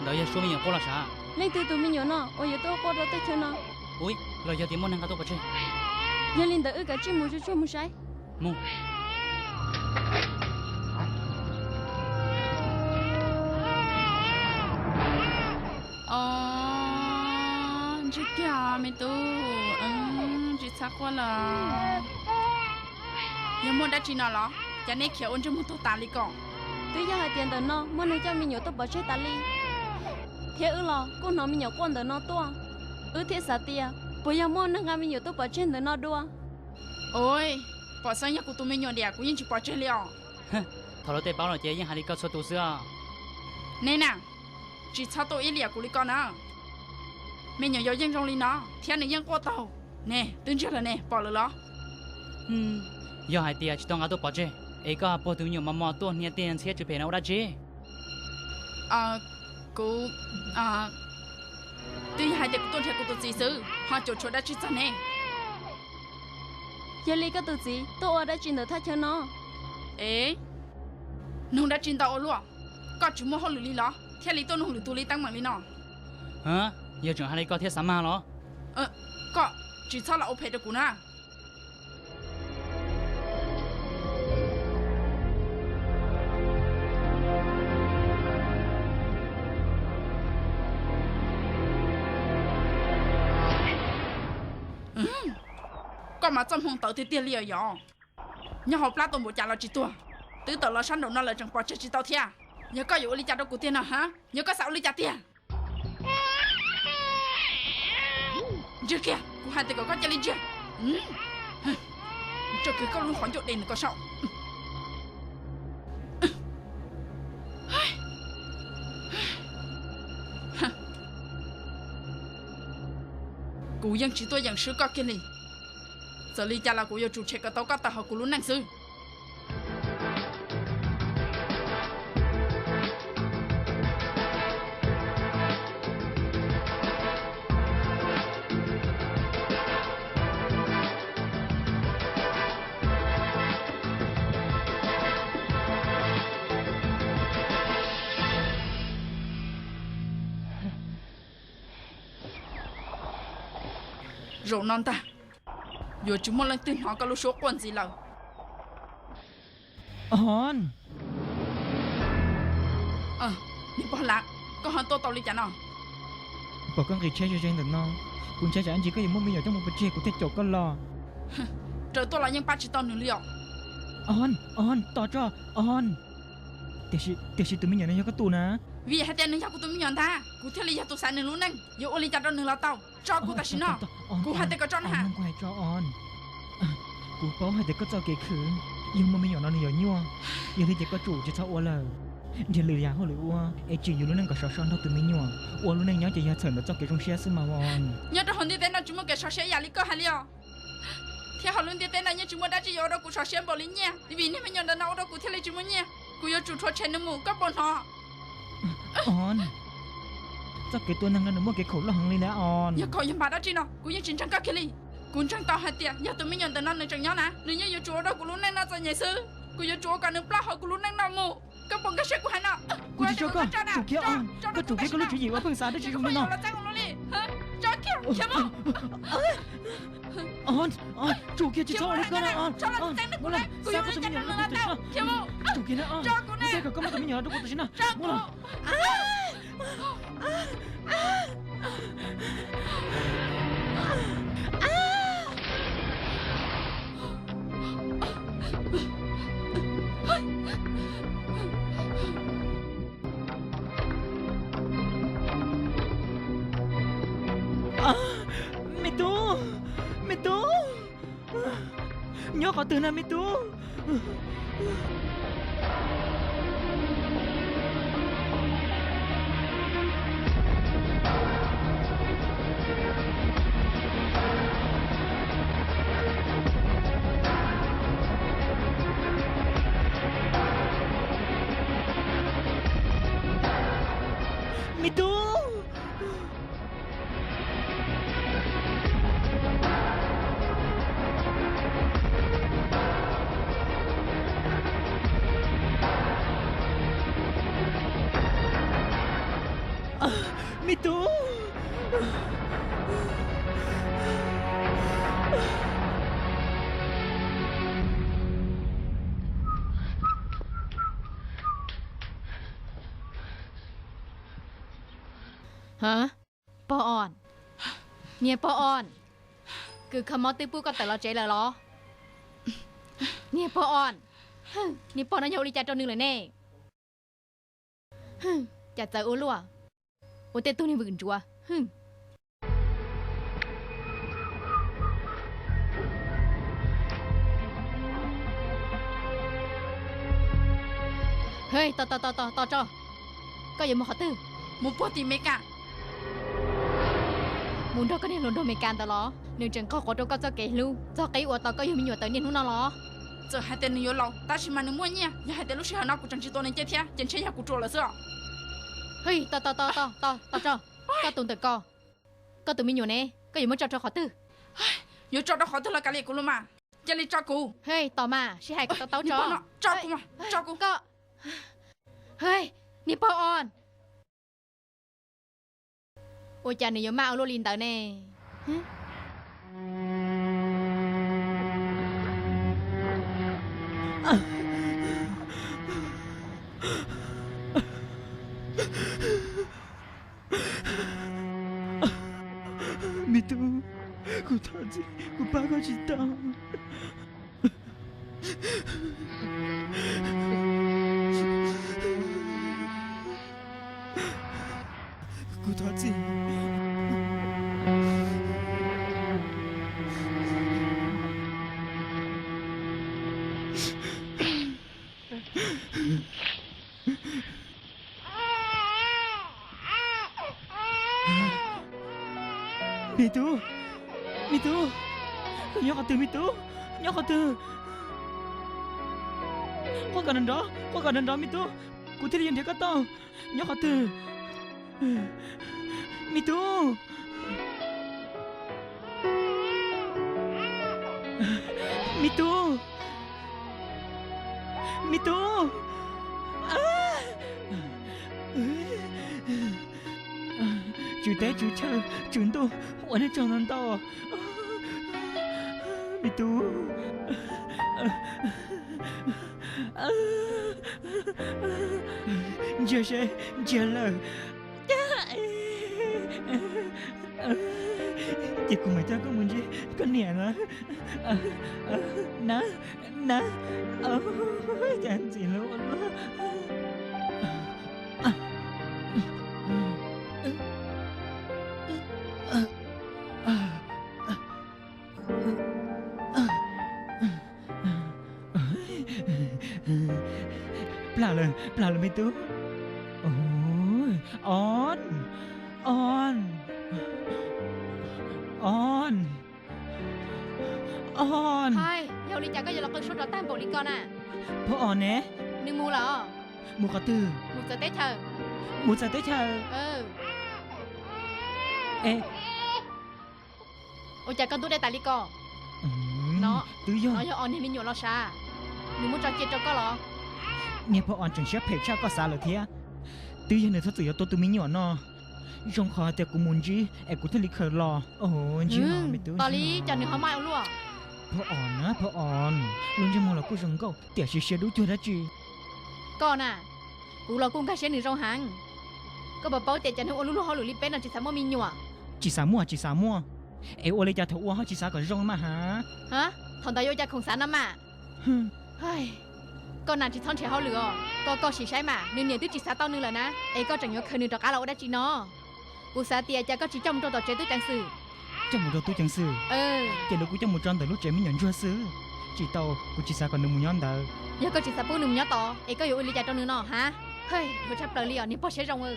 Ntawd yog Suab me nyuam quaj los sav. Leej twg tus me nyuam no uas yuav tuaj quaj rau tej chaw no? Ub, los yog tias muaj neeg nqa tuaj pov tseg. Yog li ntawd wb kav tsij mus tsuag tsuag mus saib. Mus. Os, ntsib kiag me tub, tsis txhob quaj lawm. Yog muaj dab tsi no los cas nej khiav ua ntsej muag tuag tas li ko? Twb yog hais tias ntawm no muaj neeg coj me nyuam tuaj pov tseg tas li, thiab wb los kuj hnov me nyuam quaj ntawm no tuaj. Wb thiaj xav tias puas yog muaj neeg nqa me nyuam tuaj pov tseg ntawm no dua. Ua, pom xeeb yog kuv tus me nyuam diam, kuv yeej tsis pov tseg li os. Thaum lawv tej paub los ces yeej hais li koj txhua tus xwb os. Neb na, tsis txhob tuaj ib liam kuv li ko na. Me nyuam yaus yeej zoo li no thiab nws yeej quaj taug. Ne, twb ntsiag lawm ne, pom lawm los? Yog hais tias tsis tau nqa tuaj pov tseg, es koj puag tus me nyuam mos mos tuaj hnia tej ntxhiab tsw phem no ua dab tsi? Kuv, twb yog hais tias kuv tuaj nrhiav kuv tus txiv xwb, ho caum tshuav dab tsi txog ne? Yog li koj tus txiv tuaj ua dab tsi ntawm thaj chaw no? Es, nug dab tsi ntau ua luaj, koj tsis muaj hauj lwm li los thiaj li tuaj nug lwm tus li teeb meem li no? Yog tseem hais li koj thiaj xav mag los? Koj tsis txhob los ua phem rau kuv na. Koj mas txoj hmoo tawv tiag tiag li os yog. Nyob hauv plab tuaj npaum cas los tsis tuag, twb tawm los sab nraum no lawm tseem pov tseg tsis tau thiab. Yog koj yuav ua li cas rau kuv tiag no ha? Yog koj xav ua li cas tiag? Ntsiag kiag, kuv hais tias kom koj cia li ntsiag. Tso kiag koj lub qhov ncauj dej ntawm ko saum. Kuv yeej tsis tuaj yeem swb koj kiag li. Txawm li cas los kuv yuav tsum tshem kom tau koj tawm hauv kuv lub neej xwb. Zaum no ntag, yuav tsis muaj leej twg hnov koj lub suab quaj ntxiv lawm. Os, niag pog lav, koj ho tuaj tau li cas no? Pom koj nqis tsheb ze ze ntawm no, kuv ntshai tsam ib ntsis koj yuav muab me nyuam coj mus pov tseg kuv thiaj caum koj los. Raws tuaj los yeej pab tsis tau nws li os. Os, os, tos tso, os. Tiam sis tus me nyuam no yog koj tus na? Vim hais tias nws yog kuv tus me nyuam ntag, kuv thiaj li yog tus xaiv nws lub neej, yuav ua li cas rau nws los tau. Tso kuv tam sim no, kuv hais tias kom tso na. Kuv paub hais tias koj txoj kev khwv, yog muaj me nyuam no nws yuav nyuaj, yog li ces koj tsum tsis txhob ua lawm. Nrhiav lwm yam hauj lwm ua es tsim yus lub neej kom sov so nrog tus me nyuam, ua lub neej nyob ces yog txhawm ntawm txoj kev zoo siab xwb mas. Nyob rau hauv ntiaj teb no tsis muaj kev sov siab yam li koj hais li os. Thiab hauv lub ntiaj teb no yeej tsis muaj dab tsi yuav ua rau kuv sov siab npaum li nyiaj, vim niag me nyuam ntawm no ua rau kuv thiaj li tsis muaj nyiaj. Kuv yuav tsum rhuav tshem nws mus, koj puas hnov? Os, txoj kev tua neeg no nws muaj kev khaum loj heev li ntag os. Yog koj yog npam dab tsi no kuv yeej tsis ntseeg koj kiag li. Kuv ntseeg tau hais tias yog tus me nyuam ntawm no nws tseem nyob na, nws yeej yuav tsum ua rau kuv lub neej no txom nyem xwb. Kuv yuav tsum ua kom nws ploj hauv kuv lub neej no mus. Koj puas nkag siab kuv hais no? Kuv tsis tso koj, tsum kiag os, koj tsum kiag koj lub tswv yim uas pheej xav dab tsi zoo li no. Tso kiag, khiav mus. Os, tsum kiag, tsis txhob ua li koj no os. Muab los, xa koj tus me nyuam los rau kuv tam sim no. Tsum kiag na os, kuv kom koj muab tus me nyuam los rau kuv tam sim no. Muab los. Me tub, me tub, nyob qhov twg na me tub? Me tub. Tub. Pog Os, niag pog Os, kws kho mob twb pub koj tawm los tsev lawm los? Niag pog Os, niag pog no yog ua li cas rau nws lawm ne? Cas txawv ua luaj, ua tej tug niag vwm ntsuav. Hej, tos tos tos tos tos tso, koj yuav mus qhov twg? Mus puag tim Meskas. Mus nrog koj niag hluas nraug Meskas ntawd los? Nws tseem qaug quav rau koj txoj kev hlub, txog qib uas tos koj yug me nyuam tawm niaj hnub no los? Txawm hais tias nws yuav laus tab sis mas nws muaj nyiaj, yog hais tias lub sij hawm no kuv tseem tsis tua nws cia thiab ces ntshe yog kuv ruam lawm xwb os. Hej, tos tos tos tos tos tso, koj tus ntawm ko, koj tus me nyuam ne, koj yuav muab tso rau qhov twg? Yuav tso rau qhov twg los kav liam kuv los mas, cia li tso kuv. Hej, tos mas, sib hais kom tau tau tso. Tso kuv, tso kuv. Hej, niag pog Os, ua cas nws yuav maj ua luaj li ntawd ne? Me tub, kuv thov txim, kuv pab koj tsis tau. Kuv thov txim. Me tub, me tub, koj nyob qhov twg me tub? Nyob qhov twg? Quaj kom nrov nrov, quaj kom nrov nrov me tub, kuv thiaj li yuav nrhiav koj tau. Nyob qhov twg me tub? Me tub, me tub. Tswv teb tswv chaw tswv ntuj, ua nej tsaug ntau ntau. Me tub, ntsiag seb, ntsiag lawm. Ces kuv mam coj koj mus ntsib koj niam na. Na, na, cas ntxim hlub ua luaj. Plam lawm, plam lawm me tub. On, on, on. On. Hais, yog li cas koj yuav los qw suab rov tag npaum li ko na? Phauj Os ne? Nws mus lawm. Mus qhov twg? Mus txawv teb chaws. Mus txawv teb chaws? Es, ua cas koj ntub dej tas li ko? No, twb yog, no yog Os niag me nyuam los sav, nws muab tso cia rau koj los? Niag Phauj Os tseem siab phem tshaj koj xav lawm thiab. Twb yog nws txhob txwm yuav tua tus me nyuam no. Zoo qhov hais tias kuv mus ntsib es kuv thiaj li khaws los. Ntsib no me tub, tos li cas nws ho maj ua luaj. Phauj Os na, Phauj Os, lub ntsej muag los kuj zoo nkauj, tiam sis siab dub cuag dab tsi. Koj na, kuv los kuj nkag siab nws zoo heev. Koj puas paub tias cov neeg ua lub luag hauj lwm li peb no tsis xav muaj me nyuam? Tsis xav muaj, tsis xav muaj. Es ua li cas thaum ua ho tsis xav kom zoo mas ha? Thaum ntawd yuav ua cas khoom xav no mas. Koj na tsis txhob nrhiav hauj lwm os, koj koj sim saib mas, nws niam twb tsis xav tau nws lawm na, es koj tseem yuav khaws nws rov qab los ua dab tsi no? Kuv xav tias cas koj tsis coj mus rau tom tsev tub ceev xwm. Coj mus rau tub ceev xwm? Ces nws kuv coj mus tso ntawm lub tsev me nyuam ntsuag xwb. Tsis tau, kuv tsis xav kom nws mus nyob ntawd. Yog koj tsis xav pub nws mus nyob tod, es koj yuav ua li cas rau nws no ha? Hwj, dhuav tshaj plaws li os niag pog siab zoo.